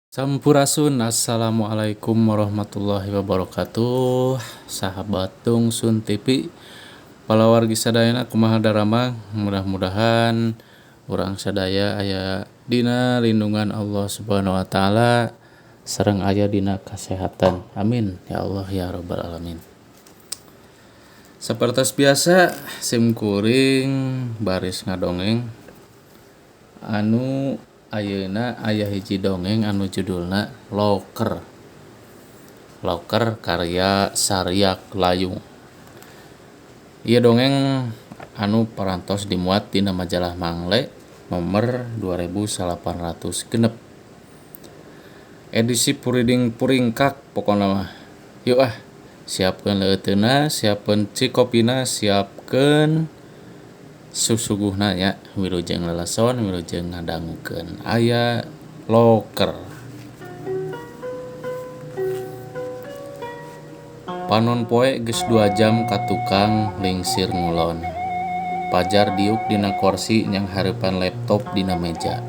Sampurasun, assalamualaikum warahmatullahi wabarakatuh. Sahabat Dongsun TV, palawargi sadayana kumaha daramang, mudah-mudahan urang sadaya aya dina lindungan Allah Subhanahu wa taala sareng aya dina kasehatan. Amin ya Allah ya rabbal alamin. Sapertos biasa sim kuring baris ngadongeng anu ayeuna aya hiji dongeng anu judulna Loker. Loker karya Sariak Layung. Ieu dongeng anu parantos dimuat dina majalah Mangle nomor 2806. Edisi Puriding Puringkak pokona mah. Yuk ah, siapkeun leuteuna, siapkeun cikopina, siapkeun susuguhna nya, wilujeng leleson, wilujeng ngadangukeun. Aya loker. Panon poe geus 2 jam ka tukang lingsir ngulon. Pajar diuk dina korsi nyang hareupan laptop dina meja.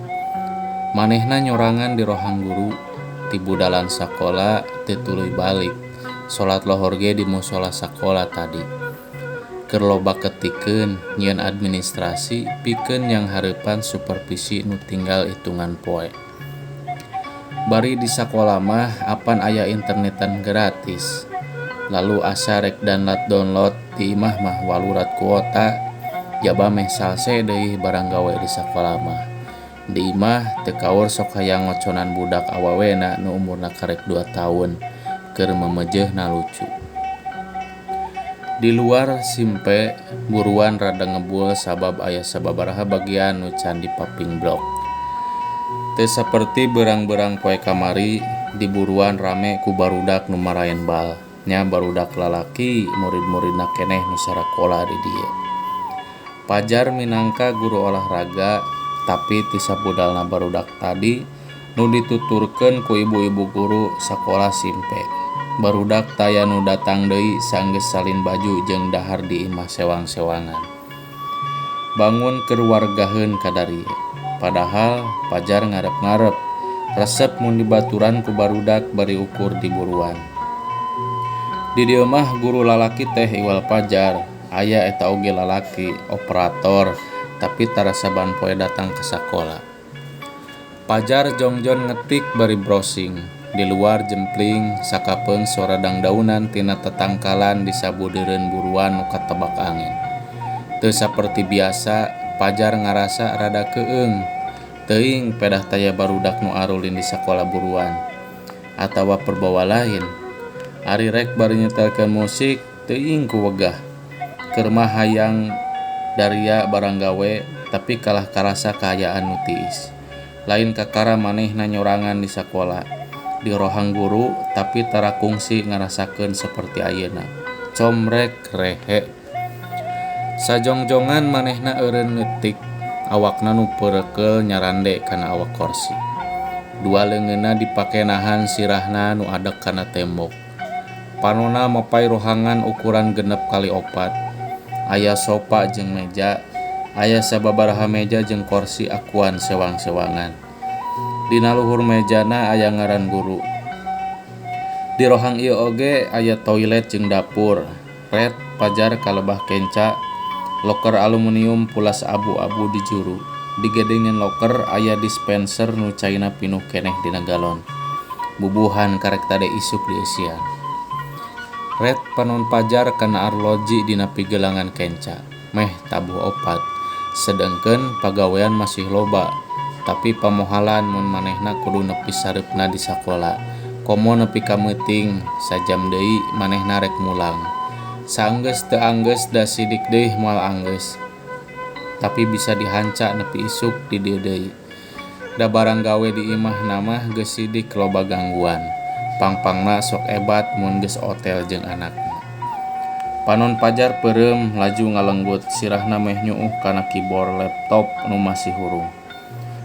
Manehna nyorangan di rohang guru, ti budalan sakola teu tuluy balik. Salat lohor ge di musola sakola tadi. Keur loba ketikeun nyieun administrasi pikeun nyang hareupan supervisi nu tinggal hitungan poe. Bari di sakola mah apan aya internetan gratis. Lalu asa rek download di imah mah walurat kuota, jaba meh salse deui barang gawe di sakola mah. Di imah teu kaur sok hayang ngoconan budak awawena nu umurna karek 2 tahun keur memejehna lucu. Di luar simpe buruan rada ngebul sabab aya sababaraha bagian nu can dipaping blok. Teu saperti berang-berang poe kamari di buruan rame ku barudak nu maraen bal. Nya barudak lalaki murid-muridna keneh nu sarakola di dieu. Pajar minangka guru olahraga tapi ti sabudalna barudak tadi nu dituturkeun ku ibu-ibu guru sakola simpe. Barudak taya nu datang deui sanggeus salin baju jeung dahar di imah sewang-sewangan. Bangun keur wargaheun kadarieu. Padahal Pajar ngarep-ngarep resep mun dibaturan ku barudak bari ukur di buruan. Di dieu mah guru lalaki teh iwal Pajar, aya eta oge lalaki operator tapi tara saban poe datang ka sakola. Pajar jongjon ngetik bari browsing. Di luar jempling sakapeung sora dangdaunan tina tetangkalan di sabudeureun buruan nu katebak angin. Teu saperti biasa, Pajar ngarasa rada keung. Teuing pedah taya barudak nu arulin di sakola buruan atawa perbawa lain. Ari rek bari nyetelkeun musik, teuing ku wegah. Keur mah hayang daria barang gawe, tapi kalah karasa kaayaan nu tiis. Lain kakara manehna nyorangan di sakola. Di rohang guru tapi tara kungsi ngarasakeun seperti ayeuna. Comrek rehe. Sajongjongan manehna eureun ngetik, awakna nu peurekeul nyarande kana awak korsi. Dua leungeunna dipake nahan sirahna nu adek kana tembok. Panona mapay rohangan ukuran 6 kali 4. Aya sofa jeung meja, aya sababaraha meja jeung korsi akuan sewang-sewangan. Dina luhur mejana aya ngaran guru. Di rohang ieu oge aya toilet jeung dapur. Red Pajar kalebah kenca, loker aluminium pulas abu-abu di juru. Di gedengeun loker aya dispenser nu caina pinuh keneh dina galon. Bubuhan karek tade isuk dieusian. Red panon Pajar kana arloji dina pigelangan kenca. Meh tabuh 4. Sedengkeun pagawean masih loba. Tapi pamohalan mun manehna kudu nepi sareupna di sakola. Komo nepi ka meuting sajam deui manehna rek mulang. Saenggeus teu anggeus da sidik deui moal anggeus. Tapi bisa dihanca nepi isuk di dieu deui. Da barang gawe di imahna mah geus sidik loba gangguan. Pangpangna sok ebat mun geus otel jeung anakna. Panon Pajar peureum laju ngalenggut sirahna meh nyuuh kana keyboard laptop nu masih hurung.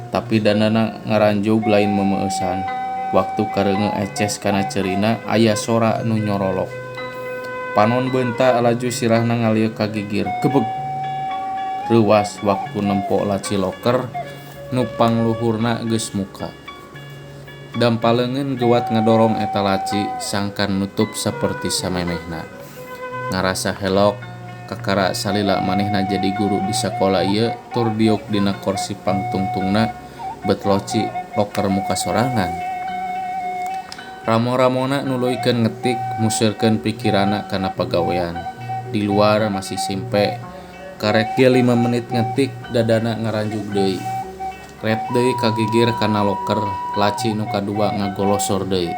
Tapi dandana ngaranjug lain memeueusan. Waktu kareungeu eces kana ceurina aya sora nu nyorolok. Panon beunta laju sirahna ngalieuk ka gigir. Gebeg. Reuwas waktu nempo laci loker nu pangluhurna geus muka. Dampaleungeun geuwat ngadorong eta laci sangkan nutup saperti samemehna. Ngarasa helok kakara salila manehna jadi guru di sakola ieu tur diuk dina korsi pangtungtungna bet loci loker muka sorangan. Ramo-ramona nuluykeun ngetik museurkeun pikiranna kana pagawean. Di luar masih simpe. Karek ge 5 menit ngetik dadana ngaranjug deui. Ret deui kagigir kana loker, laci nu kadua ngagolosor deui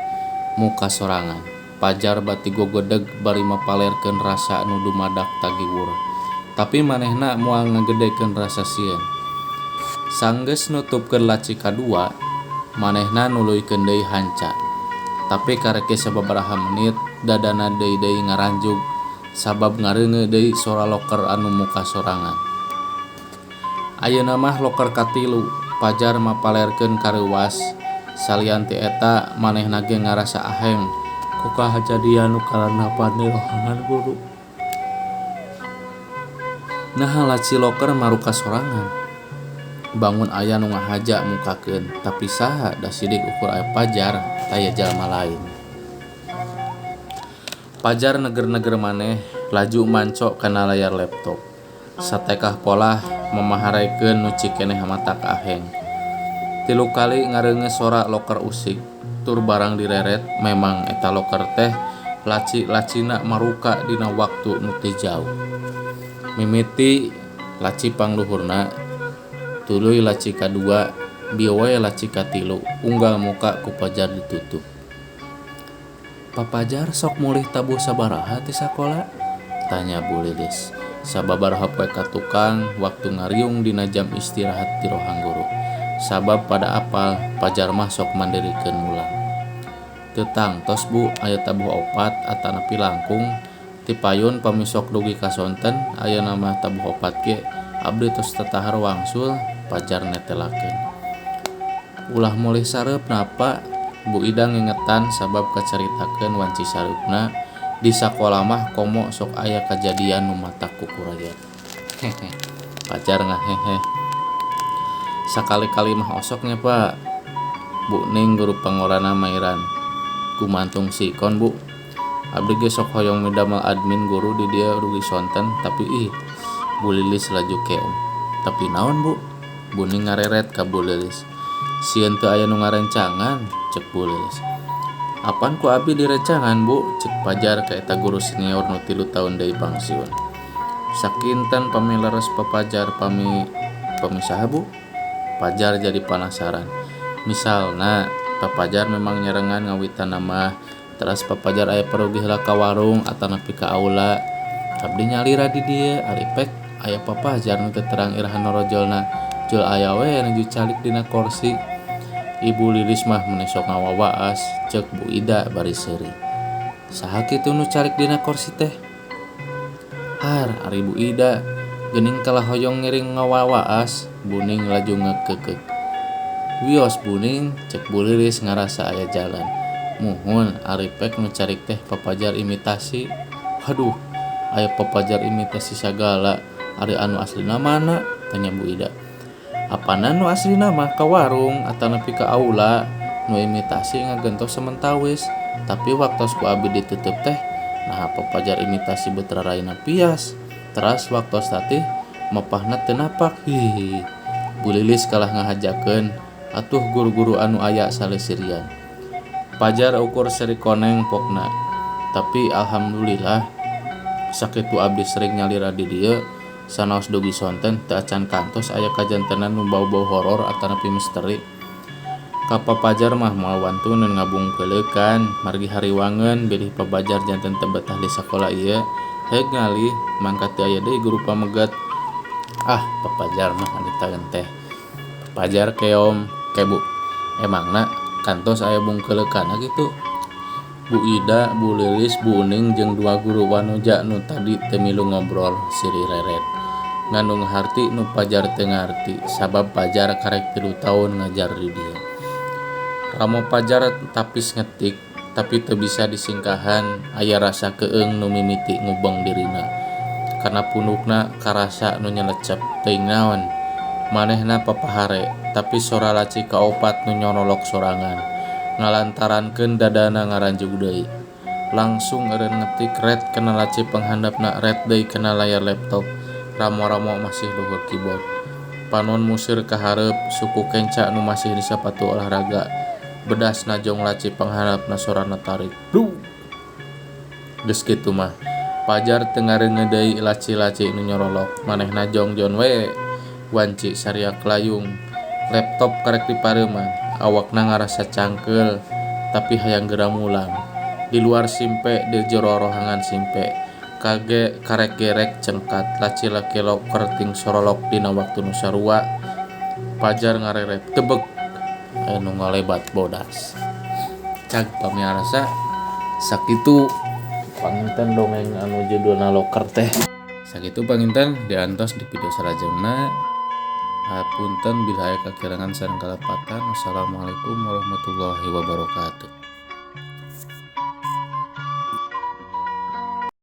muka sorangan. Pajar bati gogedeg bari mapalerkeun rasa nu dumadak tagiwur. Tapi manehna moal ngagedekeun rasa sieun. Sanggeus nutupkeun laci kadua, manehna nuluykeun deui hanca. Tapi karek ge sababaraha menit dadana deui-deui ngaranjug sabab ngareungeun deui sora loker anu muka sorangan. Ayeuna mah loker katilu, Pajar mapalerkeun kareuwas. Salian ti eta manehna ge ngarasa aheng ku kajadian nu karandapan di rohangan guru. Naha laci loker maruka sorangan. Bangun aya nu ngahaja mukakeun, tapi saha da sidik ukur aya Pajar taya jalma lain. Pajar neger-neger maneh laju manco kana layar laptop. Satekah polah mamaharekeun nu cikeneh mata ka aheng. Tilu kali ngareungeus sora loker usik tur barang direret, memang eta loker teh laci-lacina maruka dina waktu nu teu jauh. Mimiti laci pangluhurna, tuluy laci kadua, bieu we laci katilu, unggal muka ku Pajar ditutup. Papajar sok mulih tabuh sabaraha ti sakola? Tanya Bu Lilis. Sababaraha poe ka tukang waktu ngariung dina jam istirahat di rohang guru. Sabab pada apal Pajar mah sok mandirikeun mulang. Teu tangtos Bu, aya tabuh opat atanapi langkung. Ti payun pamisok dugi ka sonten ayeuna mah tabuh opat ge abdi tos tatahar wangsul. Pajar netelakeun. Ulah mulih sareupna Pak, Bu Ida ngingetan sabab kacaritakeun wanci sareupna di sakola mah komo sok aya kajadian nu matak kukuraya. Hehe. Pajar ngahehe. Sakali-kali mah osoknya Pak. Bu Ning guru pangorana mairan. Gumantung sikon Bu. Abdi ge sok hoyong midamel admin guru di dieu dugi sonten, tapi ih Bu Lilis laju keom. Tapi naon Bu? Bu Ning ngareret ka Bu Lilis. Sieun teu aya nu ngarencangan, cek Bu Lilis. Apan ku abi direncangan Bu, cek Pajar ka eta guru senior nu 3 taun deui pangsiun. Sakinten pamileres Papajar pami pamisaha Bu? Pajar jadi panasaran. Misalna Papajar memang nyerengan ngawitan mah, teras Papajar aya perugi heula ka warung atanapi ka aula. Abdi nyalira di dieu ari pek aya Papajar nu teu terang iraha norojolna. Jul aya we nuju calik dina korsi. Ibu Lilis mah meni sok ngawawaas, cek Bu Ida bari seuri. Saha kitu nu calik dina korsi teh? Har, ari Bu Ida geuning kalah hoyong ngiring ngawawaas, Bu Ning laju ngeukeukeuh. Wios Bu Ning, cek Bu Lilis ngarasa aya jalan. Muhun ari pek nu carik teh Papajar imitasi. Waduh, aya Papajar imitasi sagala, ari anu aslina mana? Tanya Bu Ida. Apana nu aslina mah ka warung atanapi ka aula, nu imitasi ngagentos samentawis. Tapi waktos ku abi ditutup teh, nah Papajar imitasi bet raraina pias. Teras waktos tatih mapahna teu napak. Hihi. Bu Lilis kalah ngahajakeun atuh guru-guru anu aya salesirian. Pajar ukur seri koneng pokna. Tapi alhamdulillah sakitu abdi sering nyalira di dieu sanaos dugi sonten teu acan kantos aya kajantenan nu bau-bau horor atanapi misteri. Ka Papajar mah moal wantuneun ngabungkeuleukan margi hariwangeun bilih Papajar janten teu betah di sakola ieu. Heug ngalih mangka teu aya deui guru pamegat. Ah, Papajar mah anitaeun teh. Papajar keom ke Bu. Emangna kantos aya bungkeuleukanna kitu? Bu Ida, Bu Lilis, Bu Uning jeung dua guru wanuja nu tadi teu milu ngobrol sirih reret. Ngandung harti nu Pajar teu ngarti sabab Pajar karek 3 taun ngajar di dieu. Ramo Pajar tapis ngetik tapi teu bisa disingkahan aya rasa keung nu mimiti ngubeng dirina. Kana pundukna karasa nu nyelecep teuing naon. Manehna papahare tapi sora laci kaopat nu nyorolok sorangan. Ngalantarankeun dadana ngaranjug deui. Langsung eureun ngetik ret kana laci panghandapna ret deui kana layar laptop. Ramo-ramo masih luhur keyboard. Panon museur ka hareup, suku kenca nu masih di sapatu olahraga. Bedas najong laci panghandapna sorana tarik. Blug. Geus kitu mah. Pajar teu ngareungeun deui laci-laci nu nyorolok. Manehna jongjon we. Wanci sariak layung. Laptop karek dipareuman. Awakna ngarasa cangkeul tapi hayang geura mulang. Di luar simpe di jero rohangan simpe. Kage karek gerek cengkat laci-laci loker ting sorolok dina waktu nu sarua. Pajar ngareret tebeg aya nu ngalebat bodas. Cag pamiarsa sakitu panginten dongeng anu judulna loker teh. Sakitu panginten diantos di video salajengna. Hapunten bila aya kakirangan sareng kalepatan. Wassalamualaikum warahmatullahi wabarakatuh.